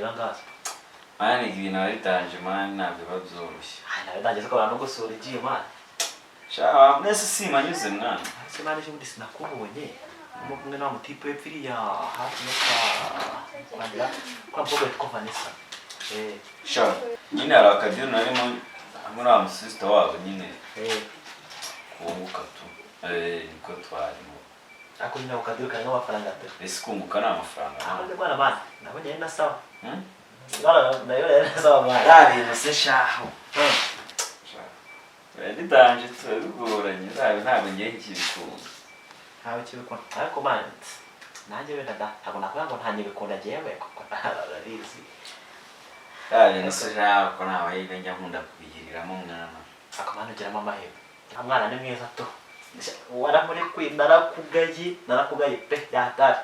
Kugera ngaza. Man, ibintu aba bitanje man, ntabwo biba byoroshye. Ah, nawe ndageze ko abantu gusura igiye, man. Sha, mwese simanyuze, mwana. Ese man, ejo bundi sinakubonye urimo kumwe na wa mutipe wepfiriya hafi no kwa kwandira kwa mukobwa witwa Vanessa? Sha, nyine hari akadeal narimo muri wa musisita wabo nyine. Kunguka tu, niko twarimo. Ariko nyine ako kadeal karimo amafaranga pe. Ese kunguka ni amafaranga? Ahubwo bwana, man, nabonye ari na sawa. Hmm? Bwana, nayo yari na sawa, man. Ya bintu se shaho. Biba bitanje, tuba bigoranye, ntabwo ngiye nkibikunda. Ntawe kibikunda, ariko man, nanjye wenda da ntabwo nakuvuga ngo ntanyibikunda njyewe, kuko urabizi. Ya bintu se shaho, ko nta mahirwe njya nkunda kubigiriramo, mwana. Ako man, ugiramo amahirwe. Nta mwana ni mwiza tu, waramurekuye. Narakugaye, narakugaye pe, yatari.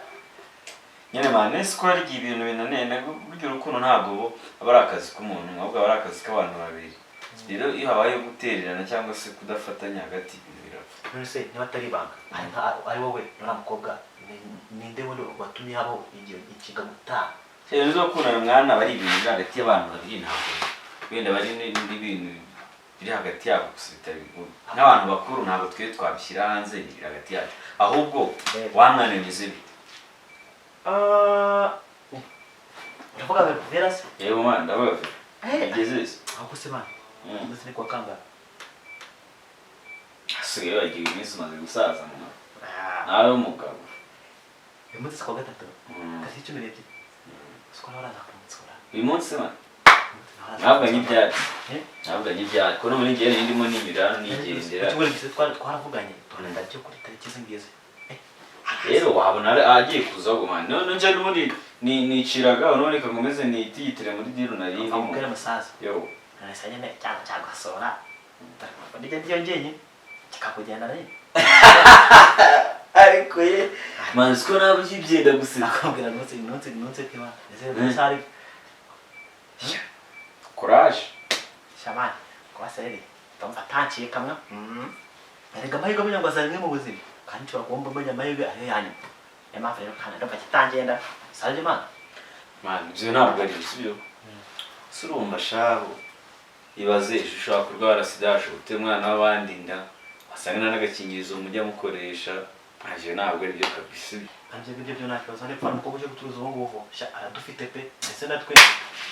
Nyine man, ese ko hari igihe ibintu binaniye nabwo? Burya urukundo ntabwo aba ari akazi k'umuntu umwe, ahubwo aba ari akazi k'abantu babiri. Rero iyo habayeho gutererana cyangwa se kudafatanya hagati, ibintu birapfa. None se niba atari ibanga, ari wowe nuriya mukobwa, ninde wundi watumye habaho igihe inshinga gutaha? Ibintu zo gukundana, mwana, aba ari ibintu biri hagati y'abantu babiri, ntabwo wenda bari n'ibindi bintu biri hagati yabo gusa bitari nk'abantu bakuru. Ntabwo twe twabishyira hanze, biri hagati yacu. Ahubwo wa mwana, bimeze bite? Ah, uravuga Vera se? Yewe mwana, ndavuga bigeze se. Ahubwo se man, ndetse ni kuwa kangahe? Asigaye wagiye iminsi, umaze gusaza mwana, nawe w'umugabo. Uyu munsi si kuwa gatatu? Tariki 12, siko nawe uraza kunsura. Uyu munsi man, ntabwo n'ibyatsi. Eh? Ntabwo n'ibyatsi, kuko no muri njyewe ndimo ninyura hano nigendera. Icyumweru gishize twaravuganye, tugenda cyo kuri tariki izi ngizi. Rero wabona agiye kuza ahubwo, man. None nje n'ubundi niciraga none reka nkomeze nitiyitire muri deal nari ndimo. Amubwira musaza. Yo. None nyine cyangwa cyagasora ndijya ndiyo njyenyine kikakugenda nyine. Ariko ye man, siko nawe ukibyenda gusetsa. Akambwira nutse nutse nutse kiba ese musari. Courage. Shamani kwa seri ndumva atanciye kamwe. Erega amahirwe amenya ngo azana rimwe mu buzima, kandi nshobora kuba mbonye amahirwe ariyo yanyuma. Niyo mpamvu rero kandi ndumva kitangenda sarije, man. Man, ibyo ntabwo ari byo, sibyo? Si urumva shaho, ibaze ejo ushobora kurwara sida, ushobora gutera umwana w'abandi inda, wasanga nta n'agakingirizo mujya mukoresha. Ibyo ntabwo ari byo kabisa. Kandi ibyo ngibyo byo nta kibazo. Ndepfa umukobwa uje gucuruza ubu ngubu sha aradufite pe, ndetse natwe.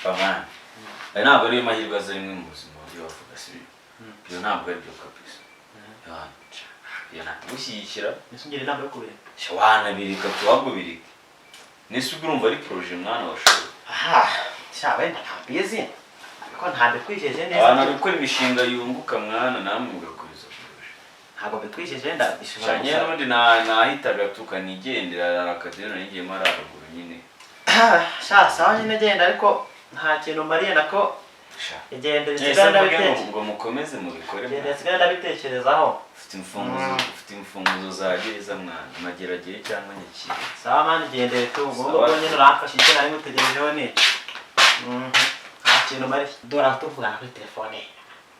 Man, aya ntabwo ariyo mahirwe aza rimwe mu buzima buryo bavuga, sibyo? Ibyo ntabwo ari byo kabisa. Iyo ntabwo Mbese ungira inama yo kubireka? Sha, wanabireka tuwagubirike. Nese ubwo urumva ari projet, mwana, washoboye? Aha sha, wenda ntabizi, ariko ntabikwijeje neza. Abantu gukora imishinga yunguka, mwana, namwe mugakora izo projet. Ntabwo mbikwijeje, wenda bishobora Shanye gusa. N'ubundi nahitaga tukanigendera, akadeal nigiyemo ari haruguru nyine. Sha, sawa nyine, genda, ariko nta kintu mariye nako. Sha. Igende. Ese nsigare mvuge ngo ndabitekereza. ngo mukomeze mubikore, Genda. mwana. Nsigare ndabitekerezaho. Ufite imfunguzo za gereza, mwana, mageragere cyangwa nyakire. Sawa man, igendere tu ubwo. Sawa. Ngubwo nyine uramfasha, icyo nari ngutegerejeho ni nta kintu mariye. Dore tuvugana kuri telefone,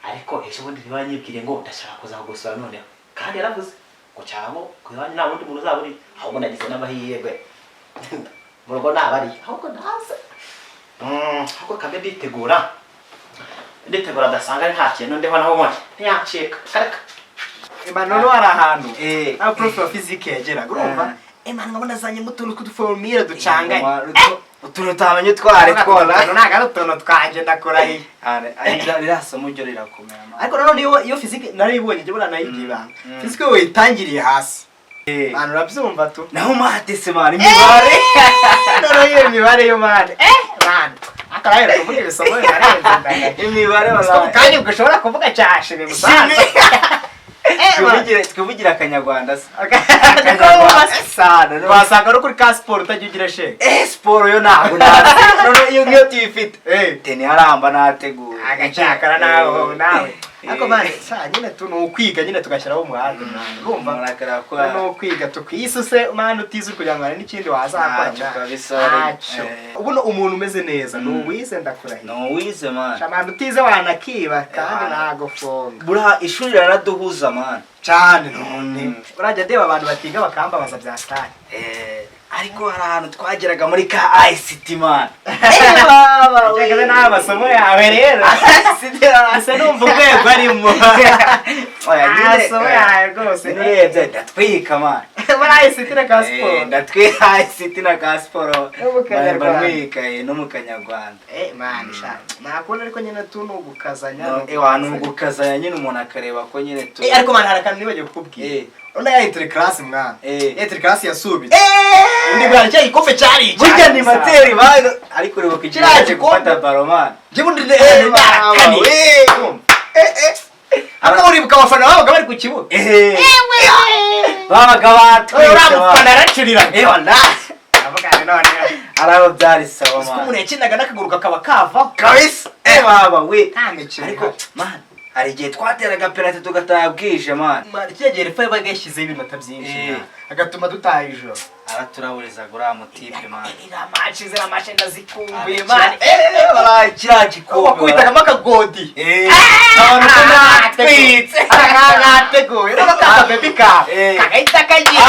ariko ejo bundi ntibanyibwire ngo ndashaka kuza kugusura. Noneho kandi yaravuze ngo cyangwa ku iwanyu nta wundi muntu uzaba uri, ahubwo nagize n'amahirwe mu rugo ntabari, ahubwo ndaza. Ahubwo kambe nditegura, nditegura adasanga ari nta kintu ndiho, naho ubundi ntiyancika kareka. Ema, noneho hari ahantu aho prof wa physique yageraga, urumva, ema, nkabona azanyemo utuntu tw'uduformule ducanganye. Utuntu utamenya utware twora. Utuntu ntabwo ari utuntu twanjye, ndakurahiye. Ririya somo ryo rirakomera, man. Ariko nanone iyo physique narayibonye njye, buriya nayibwiye ibanga, physique iyo wayitangiriye hasi, abantu urabyumva tu. Naho maths, man, imibare. Noneho iyo mibare yo, man, man, akarahera kuvuga ibisomo birarenze, ndagaye. Imibare. Siko kandi ubwo ushobora kuvuga cyashimye musaza. Twivugire akanyarwanda se. Sana wasanga ari kuri ka siporo utajya ugira sheke. Siporo yo ntabwo nazi. None iyo ngiyo tuyifite, teni haramba nateguye. Agacakara nawe nawe. Ariko man, sa nyine tu ni ukwiga nyine, tugashyiraho umuhate, mwana, urumva? Murakara ko ni ukwiga tukisuse, mwana, utize uri kugira ngo hari n'ikindi wazakora. Ntacyo Mwana. kabisa. Ntacyo. Ubuno umuntu umeze neza ni uwize, ndakurahiye. Ni uwize, man. Shamana, utize wanakiba kandi ntago funga. Buriya ishuri riranaduhuza, man. Cyane. None urajya ndeba abantu batiga bakambabaza bya stari. Ariko hari ahantu twageraga muri ka ICT, man. Baba we. Cyangwa n'aya masomo yawe rero. ICT. Asa numva urwego arimo. Oya nyine. Amasomo yawe rwose. Nyine urebye ndatwika, man. Muri ICT na ka siporo. Ndatwika ICT na ka siporo. No mu Kanyarwanda. Mba ntwika, no mu Kanyarwanda. Eh man, sha. Nakubona ariko nyine tu ni ugukazanya. No, ewa ni ugukazanya nyine, umuntu akareba ko nyine tu. Eh, ariko man, hari akantu nibagiwe kukubwira. Urabona ya interclass, mwana. Ya interclass yasubitse. Undi bwana cya gikombe cyari iki? Burya ni materi man, ariko uribuka igihe Kiriya yaje gikombe. gufata baro, man. Njye bundi ndarakaniye. Ariko uribuka abafana babaga bari ku kibuga? Babaga batwitse. Uriya mufana yaracuriraga. Ewa na. Ndavuga nti none. Ari aho byari sawa, Uzi ko man. umuntu yakinaga n'akaguru kakaba kavaho. Kabisa. Baba we. Nta mikino. Ariko man, hari igihe twateraga penalty tugataha bwije, man. Man, kiriya gihe refa yabaga yashyizeho ibinota byinshi. Agatuma dutaha ijoro. Araturaburizaga uriya mutipe, man. Iriya match, ziriya match ndazikumbuye, man. Kiriya gikombe. Wakubitagamo akagodi. Abantu ko natwitse. Nateguye. Noneho ka baby ka. Kagahita kagira.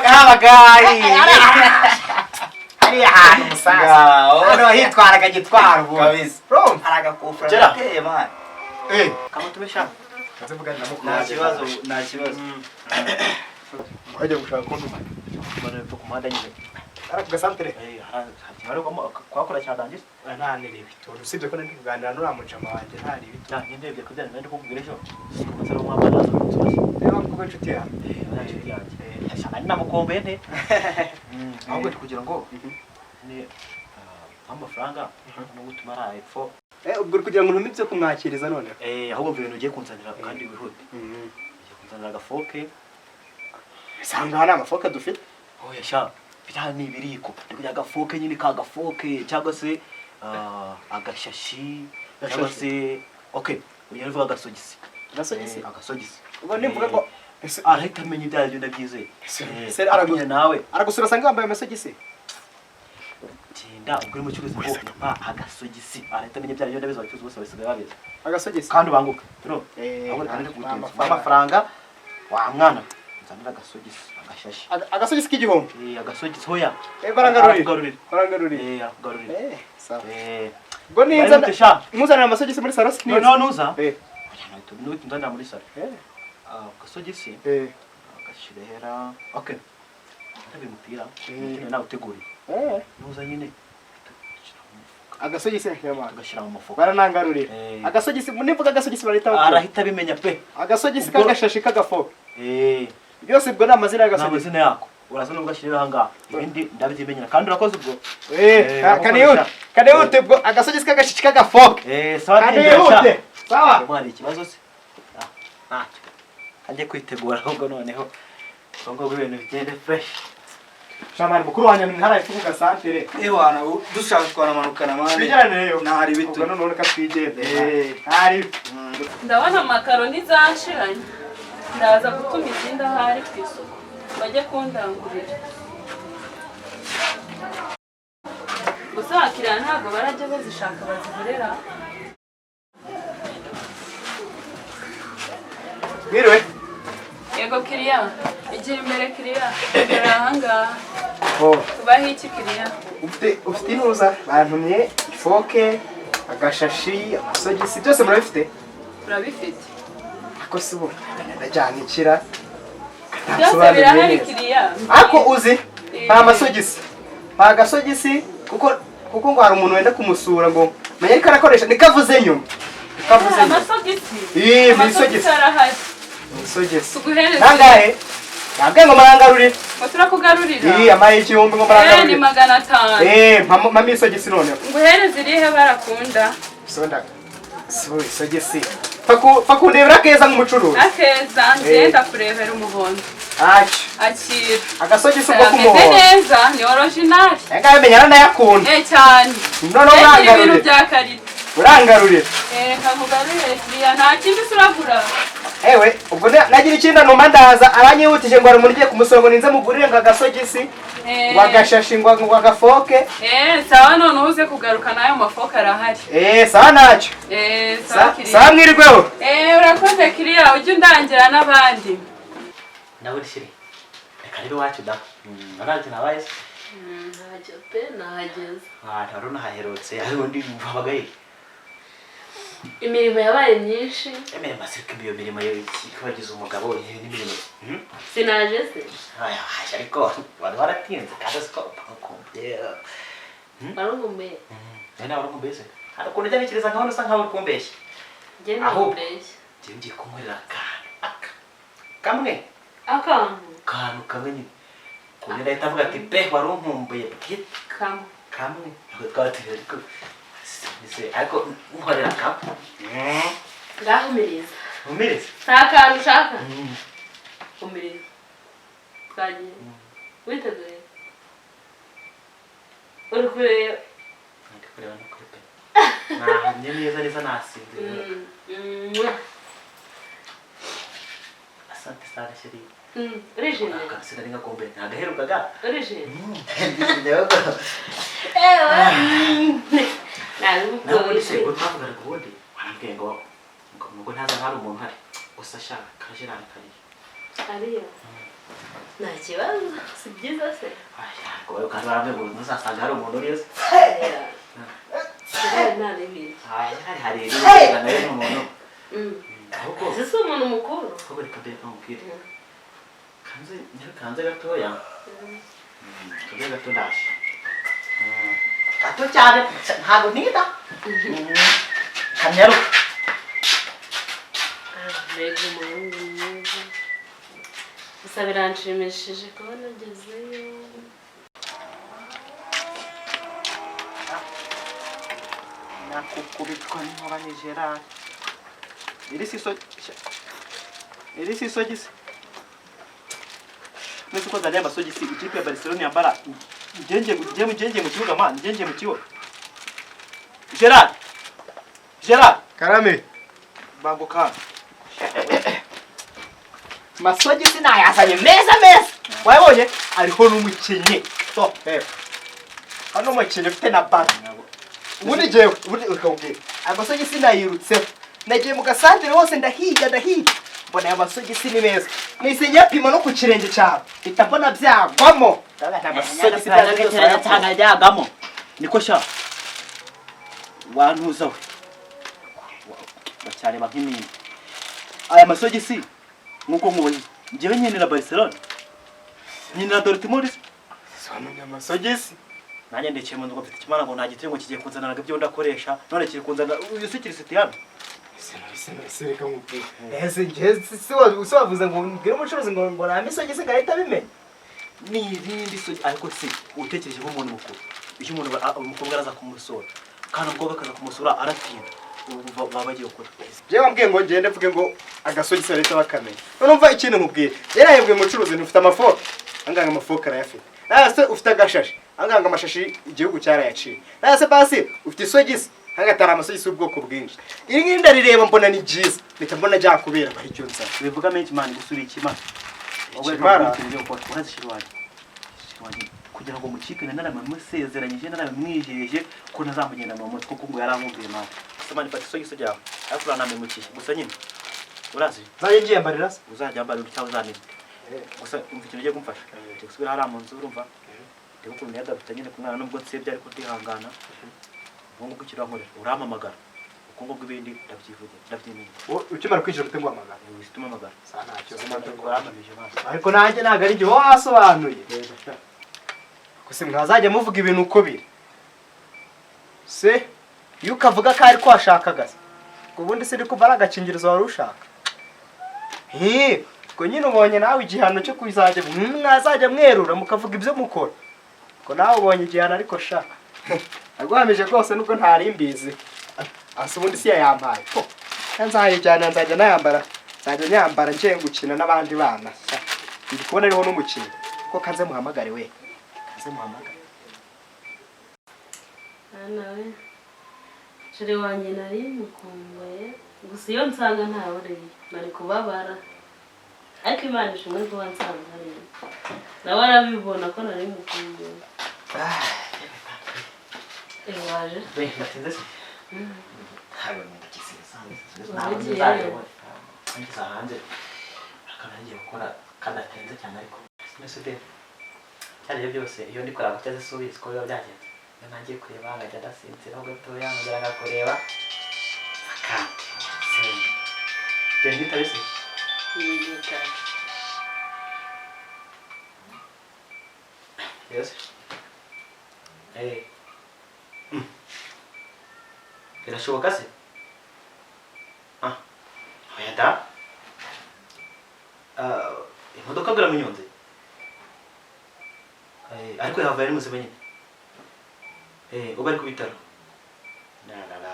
Habaga hari. Hariya hantu umusaza. Ngaho. Hano hitwaraga gitwara ubu. Kabisa. Urumva? Hari agakufura. Gera. Nateye, man. Kamutube sha. Nzivuga na mukuru Nta wanjye. kibazo, nta kibazo. Wajya gushaka kuntuma. Mbona ku muhanda nyine. Ari ku gasantere. Eh, hari kwakora cyadangiza. Nta niribi. Usibye ko nari kuganira n'uriya mujama wanjye, nta ribi. Ya, nyine ndebye kubyana nari kukubwira ejo. Umusore w'umwambaro aza kunsura. Niba kuba inshuti yawe. Eh, inshuti yanjye. Sha, nari namukombe nte. Ahubwo ndi kugira ngo ni amafaranga no gutuma ari epfo. Eh, ubwo uri kugira ngo ntume ibyo kumwakiriza noneho. Eh, ahubwo mva ibintu ugiye kunzanira kandi wihute. Ugiye kunzanira agafoke. Sanga hari amafoke dufite. Oya sha, biriya ni ibiriko. Ndi kugira agafoke nyine, ka gafoke cyangwa se agashashi cyangwa se, okay, ugiye uvuga agasogisi. Agasogisi? Agasogisi. Ubwo nimvuga ngo Arahita amenya ibyo aribyo, ndabyizeye. Se aragu- Nawe aragusura asanga wambaye amasogisi. Tinda ubwo uri mucuruzi ngo mpa agasogisi, arahita amenya ibyo aribyo, ndabizi, abacuruzi bose basigaye babizi. Agasogisi. Kandi ubanguke bro. Eh, Ahubwo reka nende nta kugutinza. mafaranga. Amafaranga wa mwana, nzanira agasogisi, agashashi. Agasogisi k'igihumbi. Eh, agasogisi, hoya. Eh, barangarurira. Arakugarurira. Barangarurira. Eh, arakugarurira. Eh, sawa. Eh, Ubwo ninza Wihute sha. muzanira amasogisi muri salo si Noneho nuza. Eh. Nuhita unzanira muri salo. Eh. Agasogisi. Eh. Agashirehera. Okay. Ndabi umupira. Eh. Umupira nawe uteguriye. Eh. Nuza nyine. Agasogisi nyamara. Tugashyira mu mufuka. Baranangarurira. Eh. Agasogisi, nimvuga agasogisi barahita bakura. Arahita abimenya pe. Agasogisi Ubwo- k'agashashi k'agafoke. Eh. Byose ubwo ni amazina Ni y'agasogisi. amazina yako. Uraza nubwo ashyirira aha ngaha. Ibindi ndabyimenyera kandi urakoze ubwo. Eh, kanihute. Kanihute ubwo agasogisi k'agashashi k'agafoke. Eh, sawa. Kanihute. Sawa. Hari ikibazo se? Ah, ntacyo. Ajye kwitegura ahubwo noneho. Ubwo ngubwo ibintu bigende fresh. Shamari mukuru wanjye ntaraye ku gasantere. Ewana dushaka twanamanukana, man. Twigerane rero. Ntari bitu. Ubwo noneho reka twigende. Eh. Ntari. Ndabona amakaroni zanshiranye, ndaza gutuma izindi ahari ku isoko bajye kundangurira. Gusa abakiriya ntabwo barajya bazishaka bazigurira. Mwiriwe. Yego kiriya, igira imbere kiriya, dore ahangaha. Oh. Tubaho iki kiriya? Ufite intuza bantumye ifoke, agashashi, amasogisi, byose murabifite? Turabifite. Ako si ubu ndajyanikira. Byose birahari kiriya. Ako uzi Eh. nta masogisi, nta gasogisi, kuko ngo hari umuntu wenda kumusura ngo menya ariko arakoresha nikavuze nyuma, nikavuze nyuma. Amasogisi. Ii, mu Amasogisi isogisi. arahari. Mu isogisi. Tuguhereze? Nangahe? Nabwiye ngo murangarurire. Ngo turakugarurira. Ii, amaye 1000 ngo Eh, ni murangarurire. 500. Eh, mpamo isogisi noneho. Nguhereze irihe barakunda? Sonda so isogisi fakundebera keza nk'umucuruzi. Akeza ngenda kurebera umuhondo. Ntacyo. Akira. Agasogisi ubwo Ameze k'umuhondo. neza, ni original. Ega menya aranayakunda. Eh, cyane. Noneho Rekera ibintu urangarurire. bya karita. Urangarurire. Eh, kakugarurire kiriya, nta kindi se uragura? Ewe, ubwo nagira ikindi numa ndaza, aranyihutije ngo hari umuntu ugiye kumusura ngo ninze mugurire ngo agasogisi, Eh. ngo agashashi, ngo agafoke. Eh, sawa, none uze kugaruka n'ayo mafoka arahari. Eh, sawa, ntacyo. Eh, sawa kiriya. Sawa, mwirweho. Eh, urakoze kiriya, ujye undangira n'abandi. Nawe shiri. Reka rero iwacu da. Ntacyo nabaye se. Ntacyo pe, nahageze. Ah, wari unahaherutse, hari undi wabaga he? Imirimo yabaye myinshi. Imirimo se, iyo mirimo yo iki umugabo n'imirimo. Sinaje se? Aya, ariko wari waratinze kandi siko ukumbuye. Wari unkumbuye? Nari nawe ukumbuye se? Hari ukuntu ujya ntekereza nkabona usa nkaho uri kumbeshya. Njye ntakubeshya. Njye ngiye kunkorera akantu. Kamwe. Akantu? Akantu kamwe nyine. Kuburyo ndahita avuga ati pe wari unkumbuye bwite. Kamwe. Kamwe. Ntabwo twaba ariko ariko nkorera kamwe. Ngahumiriza. Humiriza? Nta kantu ushaka? Humiriza. Twagiye. Witeguye? Uri kureba? Ndi kureba no kuri pe. Nahamye neza neza nasinziriye. Asante sana chérie. Urishimye? Sinari ngakumbuye ntagaherukaga. Urishimye? Ndishimye ahubwo. Ewe. Nawe ubundi se ubwo twavuganaga ubundi warambwiye ngo ngo ntaza hari umuntu uhari gusa sha kajerani kariyo. Ariyo? Nta kibazo, si byiza se? Oya, kandi warambwiye ngo ntuzasanga hari umuntu uriyo se. Hari hari n'umuntu. Ahubwo si umuntu mukuru. Ahubwo reka mbere kamubwire. Kanze nyarukanze gatoya. Kanze gato ndaje. Gato cyane ntabwo nida. Kanyaruka. Mbega umuhungu mwiza. Gusa biranshimishije kubona agezeyo. Nakukubitwa n'inkuba ni Gerard. Iri si isogisi. Mwese uko nzajya amasogisi ikipe ya Barcelona yambara ngenge mu kibuga man, ngenge mu kibuga. Gerard. Gerard. Karame. Banguka. Masogisi nayazanye meza meza. Wayabonye? Ariho n'umukinnyi. So, hano umukinnyi ufite na ballon. Ubundi jewe, ubundi ukabwira. Amasogisi nayirutseho. Nagiye mu gasantere hose ndahiga ndahiga. Mbona aya masogisi ni meza. Nise nyapima no ku kirenge cyawe. Mpita mbona byagwamo. Amasogisi byagamo. Niko sha. Wantuza we. Bacyareba nk'imini. Aya masogisi nkuko nkubonye. Njyewe nkenera Barcelona. Nkenera Dortmund. Sobanura amasogisi. Nanjye ndekeye mu nzu mfite ikimana ngo nta gitego kigiye kunzanira ibyo ndakoresha none kiri kunzanira uyu si Cristiano. Ese reka nkubwire. Ese nje si wavuze ngo mbwire umucuruzi ngo ngo nta misogisi ngahita bimenya. Ni irindi sogi ariko si utekereje nk'umuntu mukuru. Iyo umuntu umukobwa araza kumusura kandi umukobwa akaza kumusura aratinda baba bagiye gukora. Je wambwiye ngo ngende mvuge ngo agasogisi leta bakamenya. None umva ikintu nkubwire. Yarahembwe umucuruzi ufite amafoke. Anganga amafoke arayafite. Nase ufite agashashi. Anganga amashashi igihugu cyarayaciye. Nase basi ufite isogisi. Hangatara amasogisi y'ubwoko bwinshi. Iri ngiri ndarireba mbona ni byiza. Mpita mbona byakubera bari cyo nsa. Bivuga menshi man gusura ikimara. Ikimara urazishira wanjye. Kugira ngo mukike naramusezeranyije naramwijeje ko ntazamugenda mu mutwe kuko ngo yarankumbuye man. Sema nifata isogisi ryawe. Ariko uranampemukiye gusa nyine. Urazi? Zaje ngiye mbarira se. Uzajya mbarira cyangwa uzamenya. Gusa umva ikintu ugiye kumfasha. Ngiye gusubira hariya mu nzu urumva. Ndeba ukuntu yadapfa nyine ku mwana nubwo nsebye ariko ndihangana. Ubwo ngubwo icyo urankorera urampamagara. Uko ngubwo ibindi ndabyivugira ndabyimenya. Ukimara kwinjira mute nguhamagara. Uhita umpamagara. Sa ntacyo urampamije maso. Ariko nanjye ntabwo ari igihe wasobanuye. Gusa mwazajya muvuga ibintu uko biri. Se iyo ukavuga ko ariko washakaga se. Ubundi se ndiko ari agakingirizo wari ushaka. Ko nyine ubonye nawe igihano cyo kuzajya mwazajya mwerura mukavuga ibyo mukora. Ko nawe ubonye igihano ariko shaka. Agwamije rwose nubwo ntari mbizi. Asa ubundi si yayampaye. Nzayijyana nzajya nayambara. Nzajya nyambara ngiye gukina n'abandi bana. Ndi kubona ariho n'umukinnyi. Ko kanze muhamagare we. Kanze muhamagare. Ana we. Chere wanjye nari mukumbuye. Gusa iyo nsanga ntawe nari kubabara. Ariko Imana ishimwe kuba nsanze ariyo. Nawe arabibona ko nari mukumbuye. Waje? We, ndatinze se. Ntabwo ndakisiza. Ntabwo hanze. Akaba ngiye gukora kadatinze cyane ariko. Mwese de. Cyari ibyo byose iyo ndi kureba gutya zisubiza uko biba byagenze. Iyo ntangiye kureba nkajya ndasinzira aho gatoya nkongera ngakureba. Kandi senga. Dore nitabe se. Yes. Eh. Birashoboka se? Ah. Oya da. Imodoka ngo iramunyonze. Eh, ariko yahavuye ari muzima nyine. Eh, uba ari ku bitaro. La la la.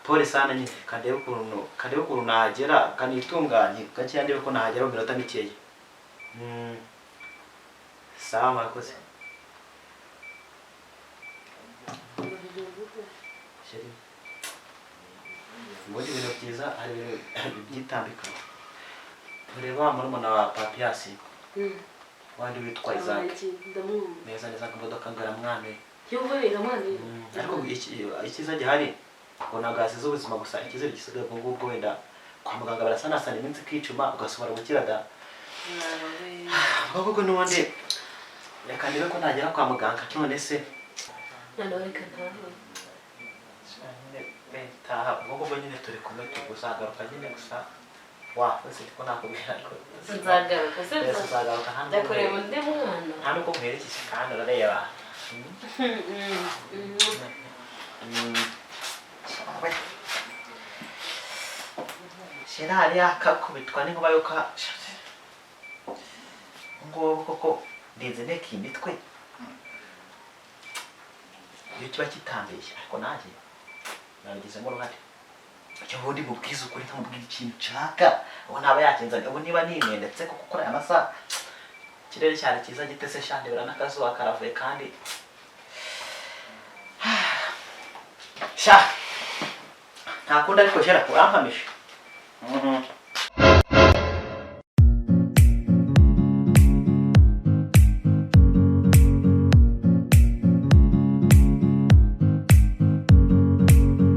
Pole sana nyine, kandebe ukuntu nahagera, kanitunganye, gakeya ndebe ko nahagera mu minota mikeya. Sawa murakoze. Chérie. Ubundi ibintu byiza hari ibintu byitambika. Tureba murumuna wa Papiasi. Wandi witwa Isaac. Neza neza akamodoka ngo aramwanuye. Ariko icyiza gihari ngo ntabwo yasize ubuzima gusa, icyizere gisigaye ubwo ngubwo wenda kwa muganga barasanasana iminsi ikicuma ugasubira gukira da. Ubwo ngubwo n'ubundi reka ndebe ko nagera kwa muganga none se. Taha ubwo ngubwo nyine turi kumwe tuzagaruka nyine gusa wa wese ko nakubwira ariko nzagaruka se nzagaruka hano ndakureba undi mwana nta nubwo nkwerekeje kandi urareba. Gerard yakakubitwa n'inkuba yuko ngubu koko ndinze nteka iyi mitwe iyo kiba kitambeshye ariko nanjye nabigizemo uruhare. Icyo ubundi mubwiza ukuri nkamubwira ikintu nshaka ubu ntaba yakinzanye ubu niba nimwendetse kuko kuri aya masaha ikirere cyari cyiza gitese shandebera n'akazuba karavuye kandi sha nta kundi ariko Gerard urampamisha.